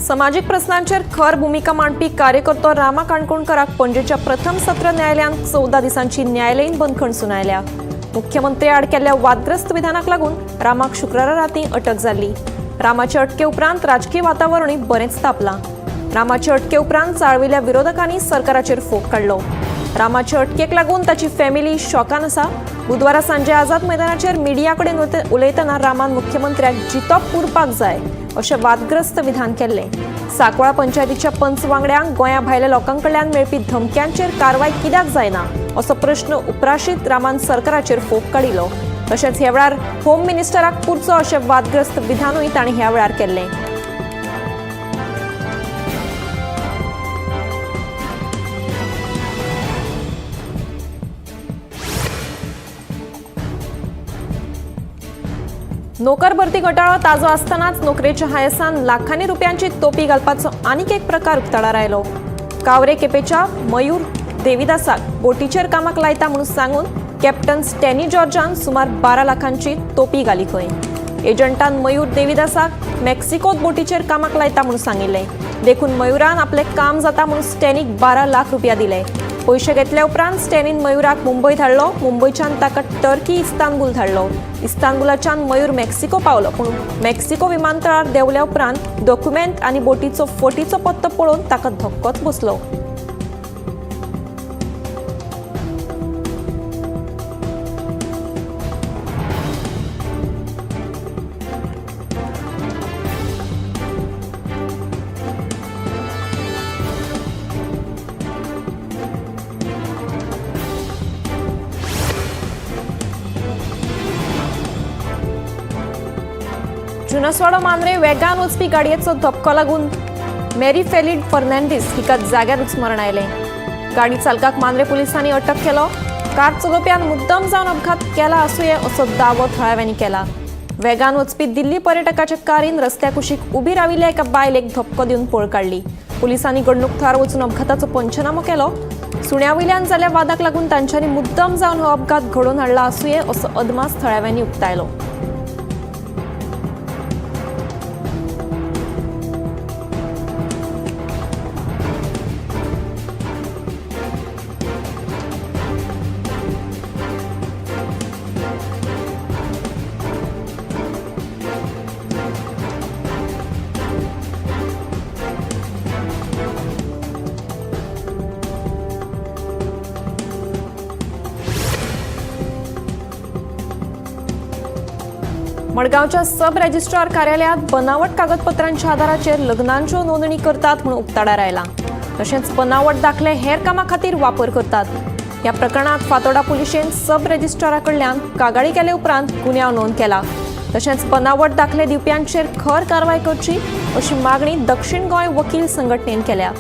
समाजीक प्रस्नांचेर खर भुमिका मांडपी कार्यकर्तो रामा काणकोणकराक पणजेच्या प्रथम सत्र न्यायालयान 14 दिसांची न्यायालयीन बंदखण सुनायल्या. मुख्यमंत्री आड केल्ल्या वादग्रस्त विधानाक लागून रामाक शुक्रारा राती अटक जाल्ली. रामाचे अटके उपरांत राजकीय वातावरणूय बरेंच तापलां. रामाचे अटके उपरांत चाळविल्ल्या विरोधकांनी सरकाराचेर फोग काडलो. रामाचे अटकेक लागून ताची फॅमिली शॉकान आसा. बुधवारा सांजे आझाद मैदानाचेर मिडिया कडेन उलयतना रामान मुख्यमंत्र्याक जितो पुरपाक जाय अशें वादग्रस्त विधान केल्लें. सांकवाळ पंचायतीच्या पंच वांगड्यांक गोंया भायल्या लोकां कडल्यान मेळपी धमक्यांचेर कारवाय कित्याक जायना असो प्रश्न उप्राशीत रामान सरकाराचेर फोग काडिल्लो. तशेंच ह्या वेळार होम मिनिस्टराक पुरचो अशें वादग्रस्त विधानूय तांणी ह्या वेळार केल्लें. नोकर भरती घोटाळो ताजो आसतनाच नोकरेच्या हायसान लाखांनी रुपयांची तोपी घालपाचो आनीक एक प्रकार उक्ताडार आयलो. कावरे केपेच्या मयूर देविदासाक बोटीचेर कामाक लायता म्हणून सांगून कॅप्टन स्टॅनी जॉर्जान सुमार 12 लाखांची तोपी घाली खंय. एजंटान मयूर देविदासाक मेक्सिकोत बोटीचेर कामाक लायता म्हणून सांगिल्लें. देखून मयूरान आपलें काम जाता म्हणून स्टॅनीक 12 लाख रुपया दिले. पयशे घेतल्या उपरांत स्टॅनीन मयूराक मुंबय धाडलो. मुंबयच्यान ताका टर्की इस्तानबूल धाडलो. इस्तानबुलाच्यान मयूर मेक्सिको पावलो, पूण मेक्सिको विमानतळार देंवल्या उपरांत डॉक्युमेंट आनी बोटीचो फटीचो पत्तो पळोवन ताका धक्कोच बसलो. जुनसवाडो मांद्रे वेगान वचपी गाडयेचो धपको लागून मेरी फेलिड फर्नांडीस हिका जाग्यारूच मरण आयलें. गाडी चालकाक मांद्रे पुलिसांनी अटक केलो. कार चलोवप्यान मुद्दम जावन अपघात केला आसुये असो दावो थळाव्यांनी केला. वेगान वचपी दिल्ली पर्यटकाच्या कारीन रस्त्या कुशीक उबी राविल्ल्या एका बायलेक धपको दिवन पळ काडली. पुलिसांनी घडणूक थळार वचून अपघाताचो पंचनामो केलो. सुण्या वयल्यान जाल्ल्या वादाक लागून तांच्यांनी मुद्दम जावन हो अपघात घडोवन हाडला आसुये असो अदमास थळाव्यांनी उक्तायलो. मडगांवच्या सब रजिस्ट्रार कार्यालयात बनावट कागदपत्रांच्या आधाराचेर लग्नांच्यो नोंदणी करतात म्हणून उक्ताडार आयला. तशेंच बनावट दाखले हेर कामा खातीर वापर करतात. ह्या प्रकरणात फातोडा पुलिशेन सब रजिस्ट्रारा कडल्यान कागाळी केले उपरांत गुन्यांव नोंद केला. तशेंच बनावट दाखले दिवप्यांचेर खर कारवाय करची अशी मागणी दक्षिण गोंय वकील संघटनेन केल्या.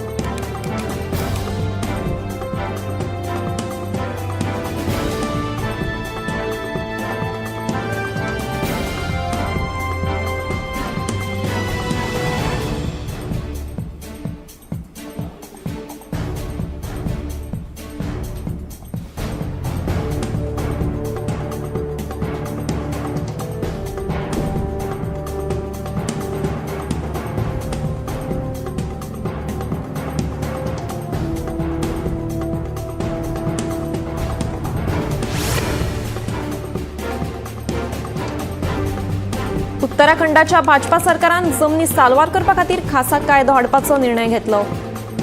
उत्तराखंडाच्या भाजपा सरकारान जमनी साल्वार करपा खातीर खासा कायदो हाडपाचो निर्णय घेतलो.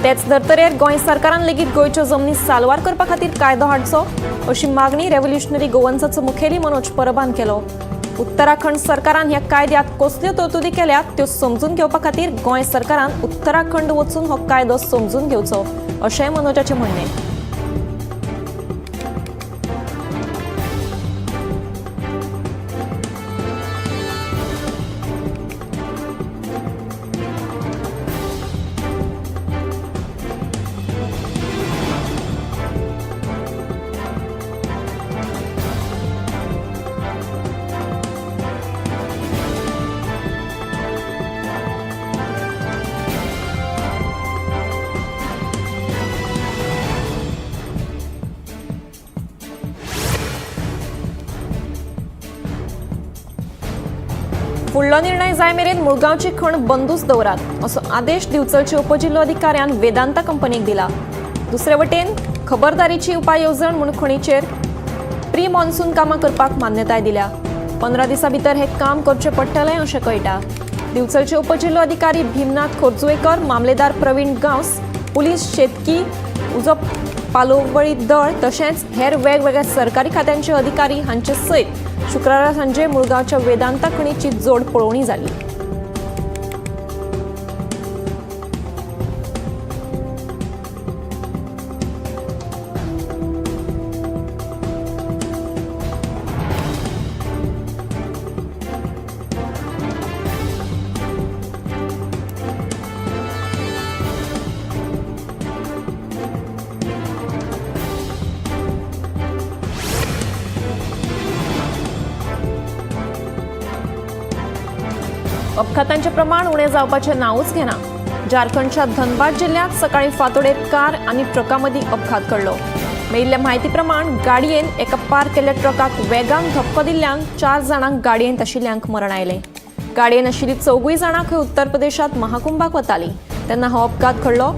तेच धर्तरेर गोंय सरकारान लेगीत गोंयच्यो जमनी साल्वार करपा खातीर कायदो हाडचो अशी मागणी रेव्होल्युशनरी गोवन्साचो मुखेली मनोज परबान केलो. उत्तराखंड सरकारान ह्या कायद्यात कसल्यो तरतुदी केल्यात त्यो समजून घेवपा खातीर गोंय सरकारान उत्तराखंड वचून हो कायदो समजून घेवचो अशेंय मनोजाचें म्हणणें. फुडलो निर्णय जाय मेरेन मुळगांवची खण बंदूच दवरात असो आदेश दिवचलचे उपजिल्लोधिकाऱ्यान वेदांता कंपनीक दिला. दुसरे वटेन खबरदारीची उपाय येवजण म्हूण खणीचेर प्री मॉन्सून कामां करपाक मान्यताय दिल्या. 15 दिसां भितर हें काम करचें पडटलें अशें कळटा. दिवचलचे उपजिल्लोधिकारी भीमनाथ खोर्जुवेकर, मामलेदार प्रवीण गांवस, पुलीस, शेतकी, उजो पालोवळी दळ तशेंच हेर वेगवेगळ्या सरकारी खात्यांचे अधिकारी हांचे सयत शुक्रारा सांजे मुळगांवच्या वेदांता खणीची जोड पळोवणी जाली. अपघातांचे प्रमाण उणें जावपाचें नांवूच घेना. झारखंडच्या धनबाद जिल्ल्यांत सकाळीं फांतोडेर कार आनी ट्रका मदीं अपघात घडलो. मेळिल्ले म्हायती प्रमाण गाडयेन एका पार्क केल्ल्या ट्रकाक वेगान धपको दिल्ल्यान 4 जाणांक गाडयेंत आशिल्ल्यांक मरण आयलें. गाडयेन आशिल्ली 4 जाणां खंय उत्तर प्रदेशांत महाकुंभाक वताली तेन्ना हो अपघात घडलो.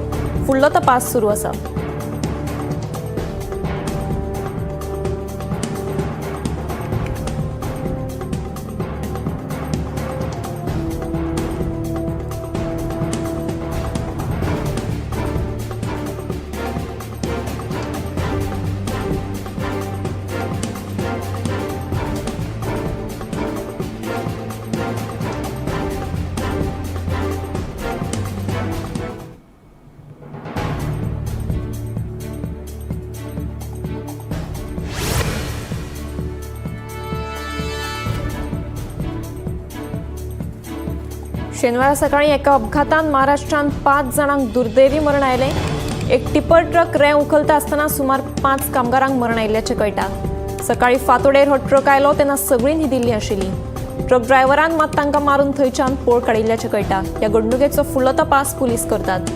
फुडलो तपास सुरू आसा. शेनवारा सकाळी एका अपघातान महाराष्ट्रांत 5 जाणांक दुर्दैवी मरण आयलें. एक टिपर ट्रक रेंव उखलता आसतना सुमार 5 कामगारांक मरण आयिल्ल्याचें कळटा. सकाळी फांतोडेर हो ट्रक आयलो तेन्ना सगळीं न्हिदिल्लीं आशिल्लीं. ट्रक ड्रायव्हरान मात तांकां मारून थंयच्यान पळ काडिल्ल्याचें कळटा. ह्या घडणुकेचो फुडलो तपास पुलीस करतात.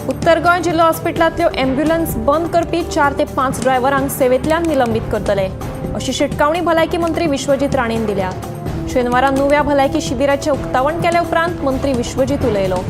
उत्तर गोंय जिल्लो हॉस्पिटलांतल्यो ॲम्ब्युलन्स बंद करपी 4 ते 5 ड्रायव्हरांक सेवेंतल्यान निलंबीत करतले अशी शिटकावणी भलायकी मंत्री विश्वजीत राणेन दिल्या. शेनवारा नुव्या भलायकी शिबिराचें उक्तावण केल्या उपरांत मंत्री विश्वजीत उलयलो.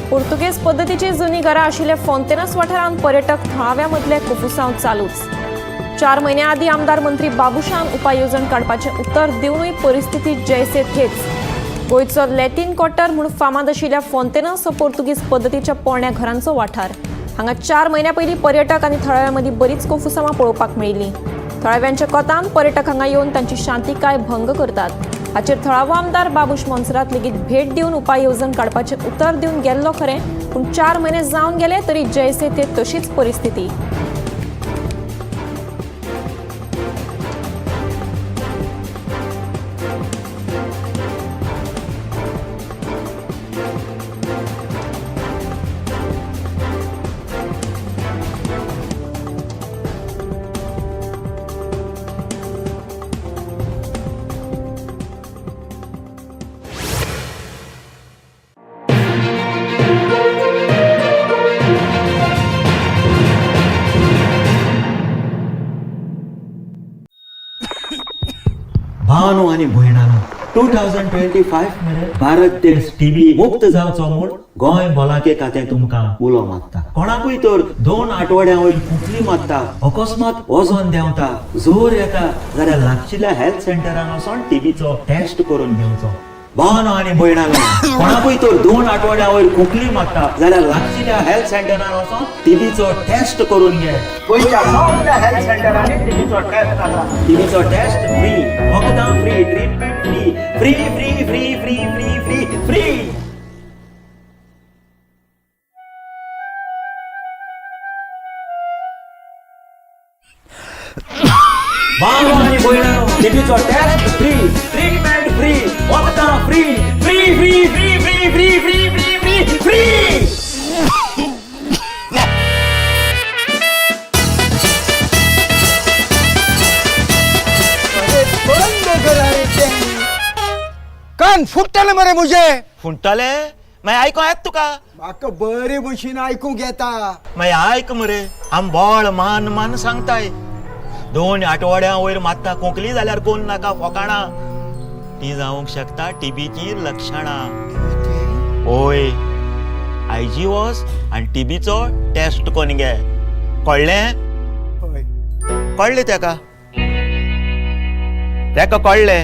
पुर्तुगेज पद्दतीची जुनी घरां आशिल्ल्या फोंतेनस वाठारांत पर्यटक थळाव्या मदले कोफुसांव चालूच. 4 म्हयन्यां आदीं आमदार मंत्री बाबुशान उपाय येवजण काडपाचें उतर दिवनूय परिस्थिती जैसे थेच. गोंयचो लॅटीन क्वार्टर म्हूण फामाद आशिल्ल्या फोंतेनस हो पुर्तुगेज पद्दतीच्या पोरण्या घरांचो वाठार. हांगा 4 म्हयन्यां पयलीं पर्यटक आनी थळाव्यां मदीं बरीच कोफुसांवां पळोवपाक मेळिल्लीं. थळाव्यांच्या कोतान पर्यटक हांगा येवन तांची शांतिकाय भंग करतात. हाचेर थळावो आमदार बाबूश मोन्सेरात लेगीत भेट दिवन उपाय येवजण काडपाचें उतर दिवन गेल्लो खरें, पूण 4 म्हयने जावन गेले तरी जैसे ते तशीच परिस्थिती. भावानो आनी भयणानो, 2025 मेरेन भारत देश टीबी मुक्त जावचो म्हूण गोंय भलायके खातें तुमकां उलो मारता. कोणाकूय तर 2 आठवड्यां वयर खोंकली मारता, अकस्मात वजन देंवता, जोर येता जाल्यार लागशिल्ल्या हेल्थ सेंटरान वचोन टीबीचो टेस्ट करून घेवचो. भावानो आनी भयणानो, कोणाकूय तर 2 आठवड्यां वयर खोंकली मारता जाल्यार लागशिल्ल्या हेल्थ सेंटरान वचोन टीबीचो टेस्ट करून घे. गोंयच्या सगल्या हेल्थ सेंटरांनी टीबीचो टेस्ट जाता. टीबीचो टेस्ट फ्री, वखदां free, treatment free, free free free free free free free. भावानो आनी भयणानो, टीबीचो टेस्ट फ्री, ट्रीटमेंट फ्री, वखदां free, free free free free free free free free free. बंद करायचे. कान फुट्टले मरे मुझे. फुंटले मागीर आयको येत तुका. म्हाका बरे भशेन आयकूंक येता. मागीर आयक मरे, आम बोळ मान मान सांगताय. 2 आठवड्यां वयर मात्ता खोंकली जाल्यार कोण नाका फोकाणां, ती जावंक शकता टीबीची लक्षणां. ओय, आयजी वच आनी टीबीचो टेस्ट कोन घे. कळ्ळें? हय. कळ्ळें तेका? तेका कळ्ळें.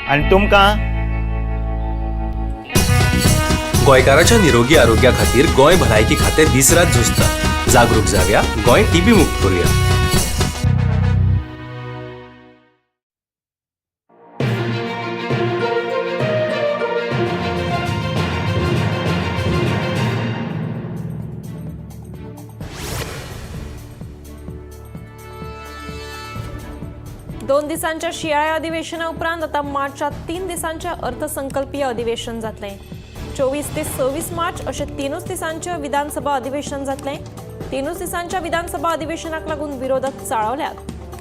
आनी तुमकां? गोंयकाराच्या निरोगी आरोग्या खातीर गोंय भलायकी खातें दीस रात झुजता. जागरूक जावया, गोंय टीबी मुक्त करूया. दोन दिसांच्या शियाळ्या अधिवेशना उपरांत आता मार्चात 3 दिसांच्या अर्थसंकल्पीय अधिवेशन जातलें. 24 ते 26 मार्च अशें 3 दिसांचें विधानसभा अधिवेशन जातलें. 3 दिसांच्या विधानसभा अधिवेशनाक लागून विरोधक चाळवल्यात.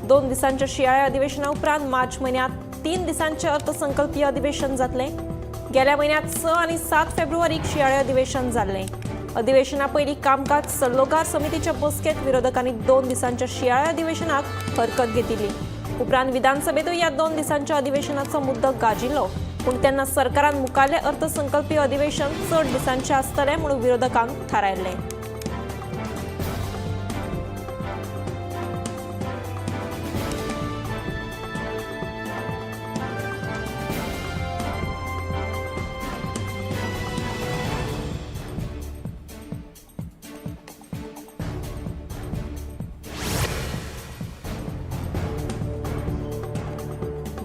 2 दिसांच्या शियाळ्या अधिवेशना उपरांत मार्च म्हयन्यांत 3 दिसांचें अर्थसंकल्पीय अधिवेशन जातलें. गेल्या म्हयन्यांत 6 आनी 7 फेब्रुवारीक शियाळे अधिवेशन जाल्लें. अधिवेशना पयलीं कामकाज सल्लोगार समितीच्या बसकेंत विरोधकांनी 2 दिसांच्या शियाळे अधिवेशनाक हरकत घेतिल्ली. उपरांत विधानसभेतूय ह्या 2 दिसांच्या अधिवेशनाचो मुद्दो गाजिल्लो. पूण तेन्ना सरकारान मुखारलें अर्थसंकल्पीय अधिवेशन चड दिसांचें आसतलें म्हणून विरोधकांक थारायल्लें.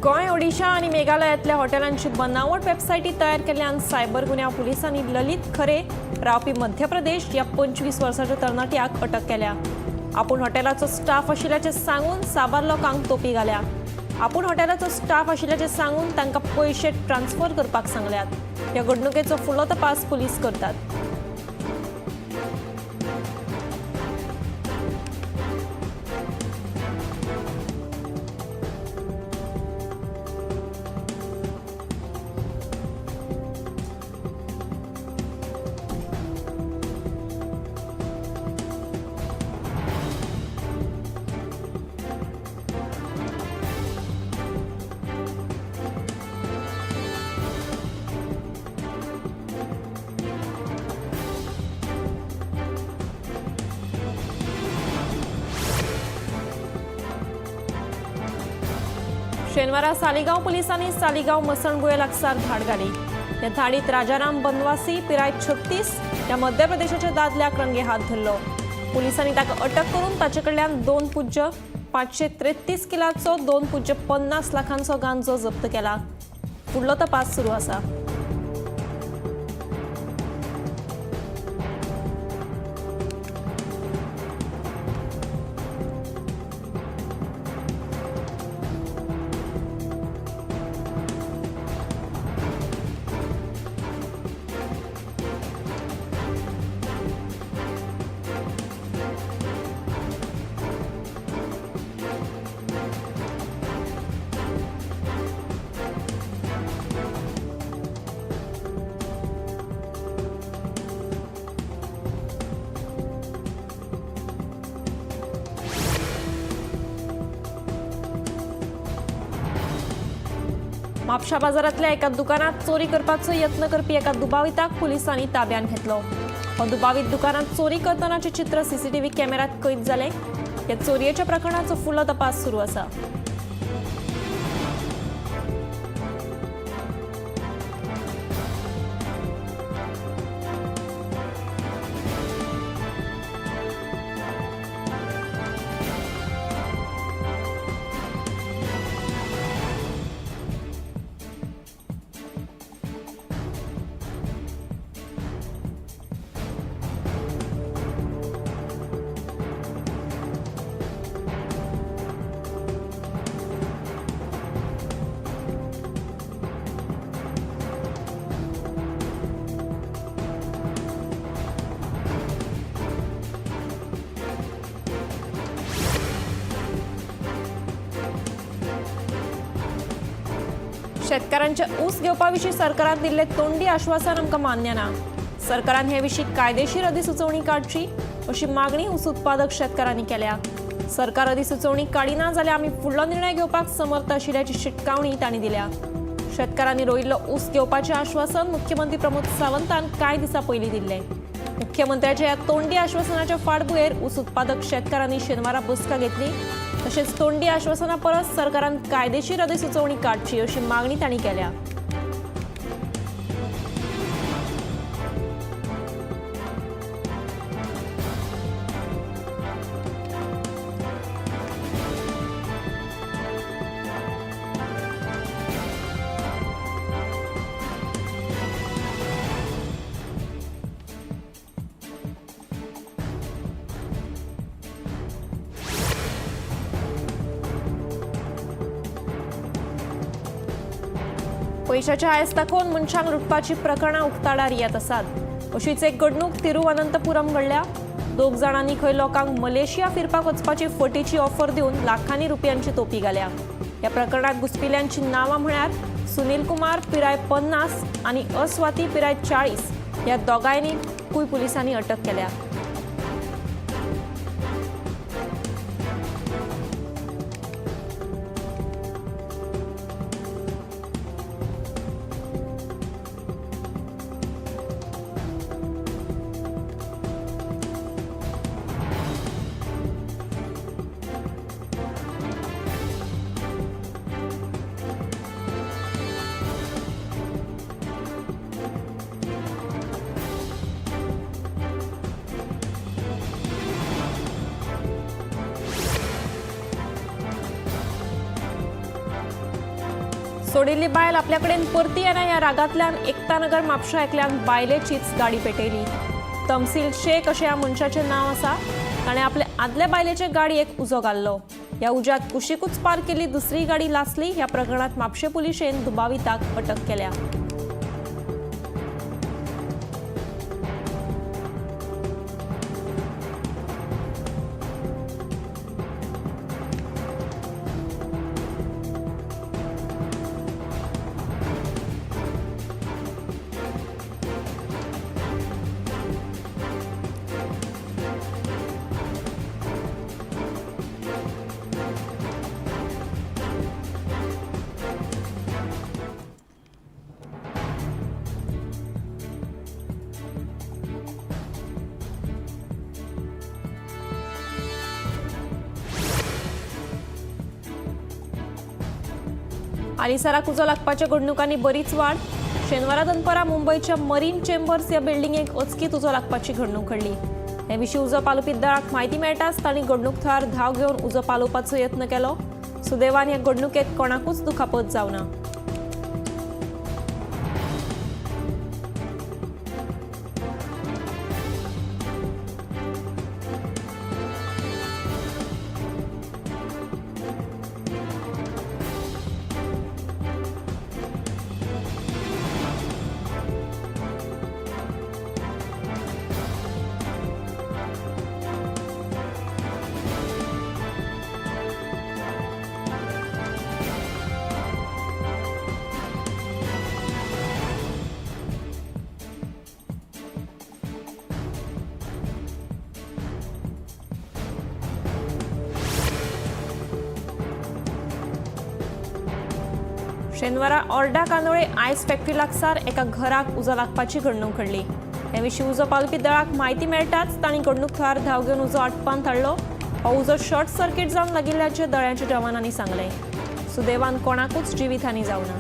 गोंय, ओडिशा आनी मेघालयांतल्या हॉटेलांची बनावट वेबसायटी तयार केल्ल्यान सायबर गुन्यांव पुलिसांनी ललित खरे रावपी मध्य प्रदेश ह्या 25 वर्सांच्या तरणाट्याक अटक केल्या. आपूण हॉटेलाचो स्टाफ आशिल्ल्याचें सांगून साबार लोकांक तोपी घाल्या. आपूण हॉटेलाचो स्टाफ आशिल्ल्याचें सांगून तांकां पयशे ट्रान्स्फर करपाक सांगल्यात. ह्या घडणुकेचो फुडलो तपास पुलीस करतात. शेनवारा सालिगांव पुलिसांनी सालिगांव मसणभुंये लागसार धाड घाली. ह्या धाडीत राजाराम बनवासी पिराय 36 ह्या मध्य प्रदेशाच्या दादल्याक रंगे हात धरलो. पुलिसांनी ताका अटक करून ताचे कडल्यान 2.533 किलाचो 2.50 लाखांचो गांजो जप्त केला. फुडलो तपास सुरू आसा. म्हापशा बाजारांतल्या एका दुकानात चोरी करपाचो यत्न करपी एका दुबाविताक पुलिसांनी ताब्यांत घेतलो. हो दुबावीत दुकानात चोरी करतनाचे चित्र सीसीटीव्ही कॅमेऱ्यात कैद जालें. ह्या चोरयेच्या प्रकरणाचो फुडलो तपास सुरू आसा. शेतकारांच्या ऊस घेवपाविशीं सरकारान दिल्ले तोंडी आश्वासन आमकां मान्य ना. सरकारान हे विशीं कायदेशीर अधिसुचोवणी काडची अशी मागणी ऊस उत्पादक शेतकारांनी केल्या. सरकार अधिसुचोवणी काडिना जाल्यार आमी फुडलो निर्णय घेवपाक समर्थ आशिल्ल्याची शिटकावणी तांणी दिल्या. शेतकारांनी रोयिल्लो ऊस घेवपाचें आश्वासन मुख्यमंत्री प्रमोद सावंतान कांय दिसां पयलीं दिल्लें. मुख्यमंत्र्याच्या ह्या तोंडी आश्वासनाच्या फाटभुंयेर ऊस उत्पादक शेतकारांनी शेनवारा बसका घेतली. तशेंच तोंडी आश्वासना परस सरकारान कायदेशीर अधिसुचोवणी काडची अशी मागणी तांणी केल्या. पैशाच्या आयस दाखोवन मनशांक लुटपाची प्रकरणां उक्ताडार येत आसात. अशीच एक घडणूक तिरुवनंतपुरम घडल्या. दोग जाणांनी खंय लोकांक मलेशिया फिरपाक वचपाची फटीची ऑफर दिवन लाखांनी रुपयांची तोपी घाल्या. ह्या प्रकरणात घुसपिल्ल्यांची नांवां म्हळ्यार सुनील कुमार पिराय 50 आनी अस्वाती पिराय 40 ह्या दोगांयनीकूय पुलिसांनी अटक केल्या. सोडिल्ली बायल आपल्याकडेन परती येना ह्या रागांतल्यान एकतानगर म्हापशा एकल्यान बायलेचीच गाडी पेटयली. तमसील शेख अशें ह्या मनशाचें नांव आसा. ताणें आपले आदले बायलेचे गाडयेक उजो घाल्लो. ह्या उज्यात कुशीकूच पार्क केल्ली दुसरी गाडी लासली. ह्या प्रकरणांत म्हापशें पुलिशेन दुबाविताक अटक केल्या. हालींसराक उजो लागपाच्या घडणुकांनी बरीच वाड. शेनवारा दनपारा मुंबयच्या मरीन चेंबर्स ह्या बिल्डिंगेक अचकीत उजो लागपाची घडणूक घडली. हे विशीं उजो पालोवपी दळाक म्हायती मेळटाच तांणी घडणूक थळार धांव घेवन उजो पालोवपाचो यत्न केलो. सुदैवान ह्या घडणुकेत कोणाकूच दुखापत जावना. शेनवारा ओर्डा कांदोळे आयस फॅक्टरी लागसार एका घराक उजो लागपाची घडणूक घडली. हे विशीं उजो पालोवपी दळाक म्हायती मेळटाच तांणी घडणूक थळार धांव घेवन उजो आटपांत हाडलो. हो उजो शॉर्ट सर्किट जावन लागिल्ल्याचें दळाच्या जवानांनी सांगलें. सुदैवान कोणाकूच जिवीतहानी जावना.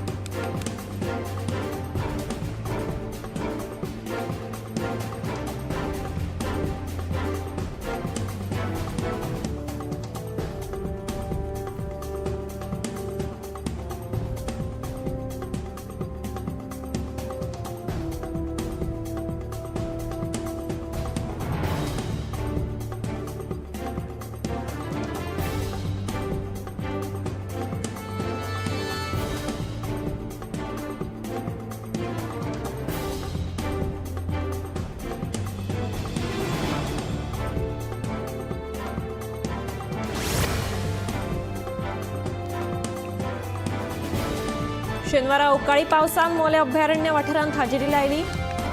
शेनवारा अवकाळी पावसान मोले अभयारण्य वाठारांत हाजेरी लायली.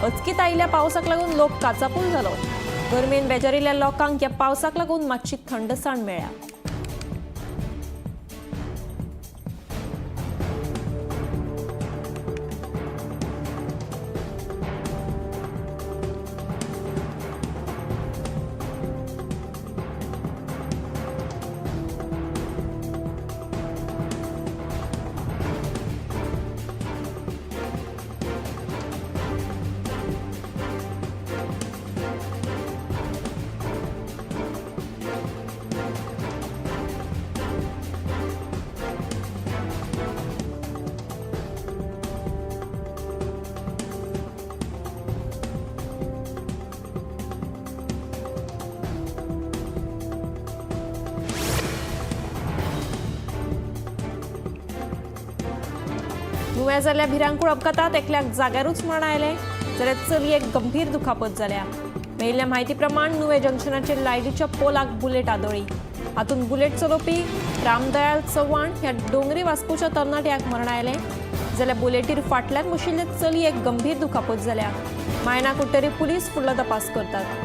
अचकीत आयिल्ल्या पावसाक लागून लोक काचापूल जालो. गरमेन बेजारिल्ल्या लोकांक ह्या पावसाक लागून मातशी थंडसाण मेळ्ळ्या. नुव्या जाल्ल्या भिरांकूळ अपघातात एकल्याक जाग्यारूच मरण आयलें जाल्यार चलयेक गंभीर दुखापत जाल्या. मेळिल्ल्या म्हायती प्रमाण नुवें जंक्शनाचेर लायटीच्या पोलाक बुलेट आदळ्ळी. हातूंत बुलेट चलोवपी रामदयाल चव्हाण ह्या डोंगरी वास्कोच्या तरणाट्याक मरण आयलें जाल्यार बुलेटीर फाटल्यान बशिल्ले चलयेक गंभीर दुखापत जाल्या. मायणा कुडटरी पुलीस फुडलो तपास करतात.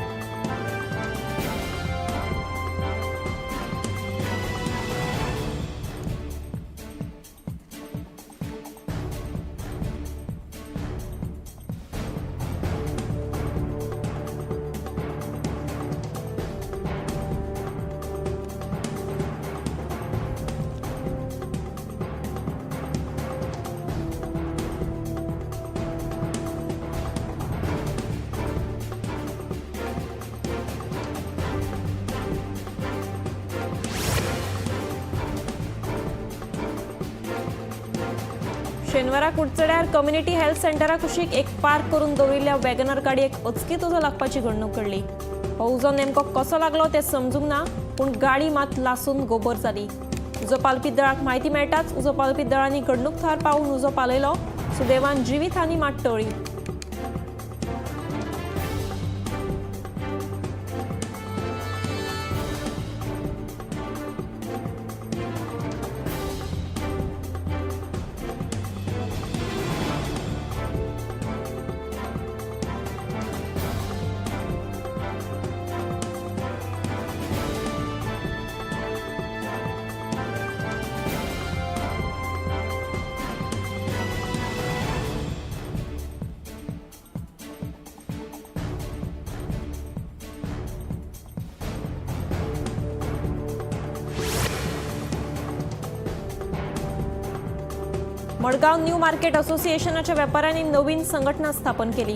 शेनवारा कुडचड्यार कम्युनिटी हेल्थ सेंटरा कुशीक एक पार्क करून दवरिल्ल्या वॅगनर गाडयेक अचकीत उजो लागपाची घडणूक घडली. हो उजो नेमको कसो लागलो तें समजूंक ना, पूण गाडी मात लासून गोबर जाली. उजो पालपी दळाक म्हायती मेळटाच उजो पालपी दळांनी घडणूक थळार पावून उजो पालयलो. सुदैवान जिवीतहानी मात टळ्ळी. मडगांव न्यू मार्केट असोसिएशनाच्या वेपाऱ्यांनी नवीन संघटना स्थापन केली.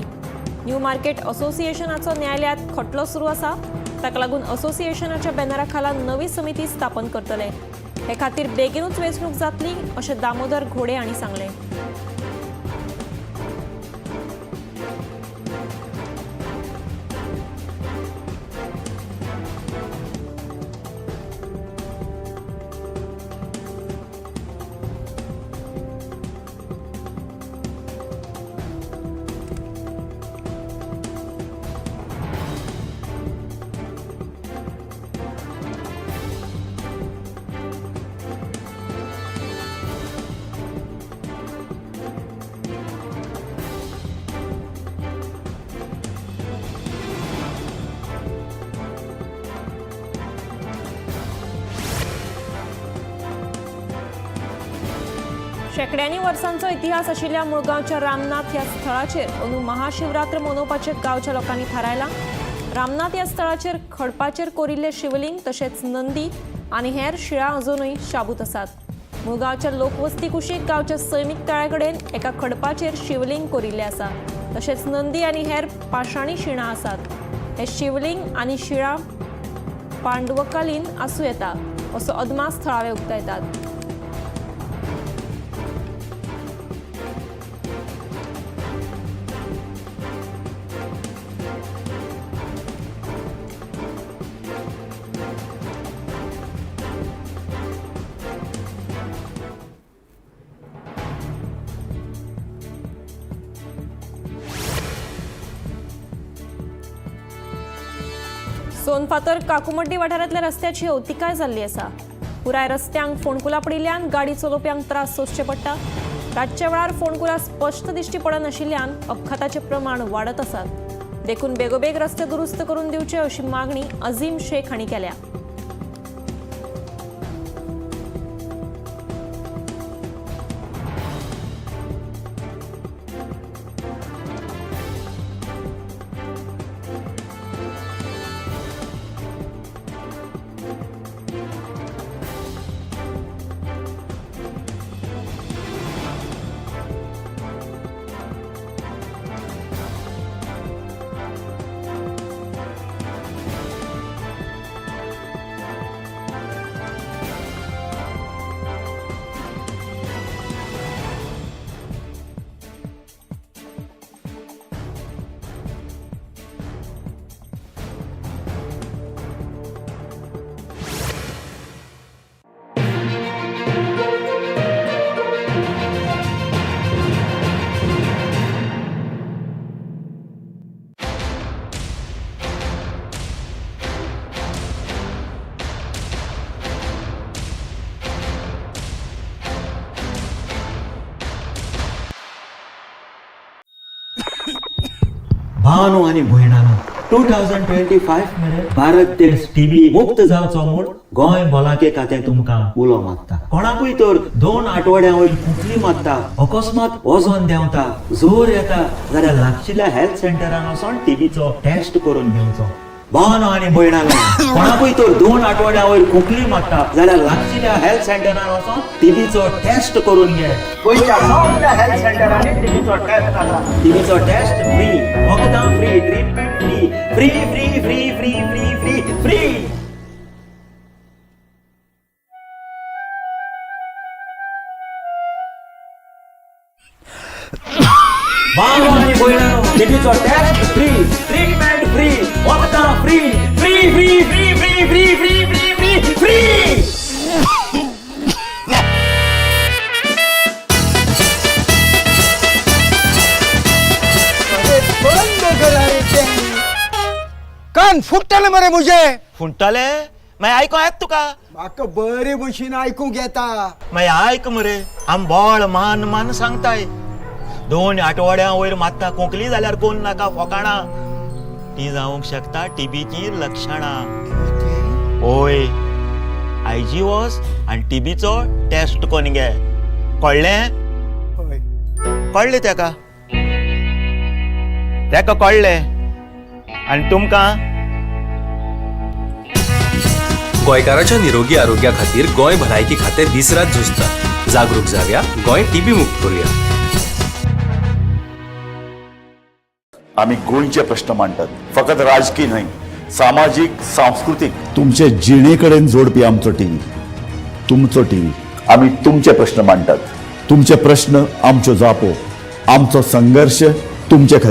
न्यू मार्केट असोसिएशनाचो न्यायालयात खटलो सुरू आसा. ताका लागून असोसिएशनाच्या बॅनरा खाला नवी समिती स्थापन करतले. हे खातीर बेगीनूच वेंचणूक जातली अशें दामोदर घोडे हांणी सांगलें. शेंकड्यांनी वर्सांचो इतिहास आशिल्ल्या मुळगांवच्या रामनाथ ह्या स्थळाचेर अंदू महाशिवरात्र मनोवपाचें गांवच्या लोकांनी थारायलां. रामनाथ ह्या स्थळाचेर खडपाचेर कोरिल्ले शिवलिंग तशेंच नंदी आनी हेर शिळा अजुनूय शाबूत आसात. मुळगांवच्या लोकवस्ती कुशीक गांवच्या सैमीक तळ्या कडेन एका खडपाचेर शिवलिंग कोरिल्लें आसा. तशेंच नंदी आनी हेर पाशाणी शिणां आसात. हे शिवलिंग आनी शिळा पांडवकालीन आसूं येता असो अदमास थळावे उक्तायतात. सोनफातर काकुमड्डी वाठारांतल्या रस्त्याची अवतिकाय जाल्ली आसा. पुराय रस्त्यांक फोंडकुलां पडिल्ल्यान गाडी चलोवप्यांक त्रास सोंसचे पडटा. रातच्या वेळार फोंडकुलां स्पश्ट दिश्टी पडनाशिल्ल्यान अपघाताचें प्रमाण वाडत आसात. देखून बेगोबेग रस्ते दुरुस्त करून दिवचे अशी मागणी अझीम शेख हांणी केल्या. भावानो आनी भयणानो, 2025 भारत देश टीबी मुक्त जावचो म्हूण गोंय भलायके खातें तुमकां उलो मागता. कोणाकूय तर 2 आठवड्यां वयर खोंकली मारता, अकस्मात वजन देंवता, जोर येता जाल्यार लागशिल्ल्या हेल्थ सेंटरान वचोन टीबीचो टेस्ट करून घेवचो. भावानो आनी भयणानो, कोणाकूय तर 2 आठवड्यां वयर खोंकली मारता जाल्यार लागशिल्ल्या हेल्थ सेंटरान वचोन टीबीचो टेस्ट करून घे. गोंयच्या सगळ्या हेल्थ सेंटरांनी टीबीचो टेस्ट जाता. टीबीचो टेस्ट फ्री, वखदां free, treatment free, free free free free free free free. भावानो आनी भयणानो, टीबीचो टेस्ट फ्री, ट्रीटमेंट फ्री, वखदां free, free free free free free free free free free. अरे बंद करा रे तें. कान फुट्टले मरे मुझे. फुंटले मागीर आयको येता तुका? म्हाका बरे भशेन आयकूंक येता. मागीर आयक मरे, आम बोळ मान मान सांगताय. 2 आठवड्यां वयर मात्ता खोंकली जाल्यार कोण नाका फोकाणां, ती जावंक शकता टीबीची लक्षणां. ओय, आयजी वच आनी टीबीचो टेस्ट कोन घे. कळ्ळें? हय. कळ्ळें तेका? तेका कळ्ळें. आनी तुमकां? गोंयकाराच्या निरोगी आरोग्या खातीर गोंय भलायकी खातें दीसरात झुजता. जागरूक जावया, गोंय टीबी मुक्त करूया. आमी गोंयचे प्रश्न मांडटात, फकत राजकी न्हय, सामाजीक, सांस्कृतीक. तुमचे जिणे कडेन जोडपी आमचो टीव्ही, तुमचो टीव्ही. आमी तुमचे प्रश्न मांडटात. तुमचे प्रश्न आमच्यो जापो, आमचो संघर्श तुमचे खातीर.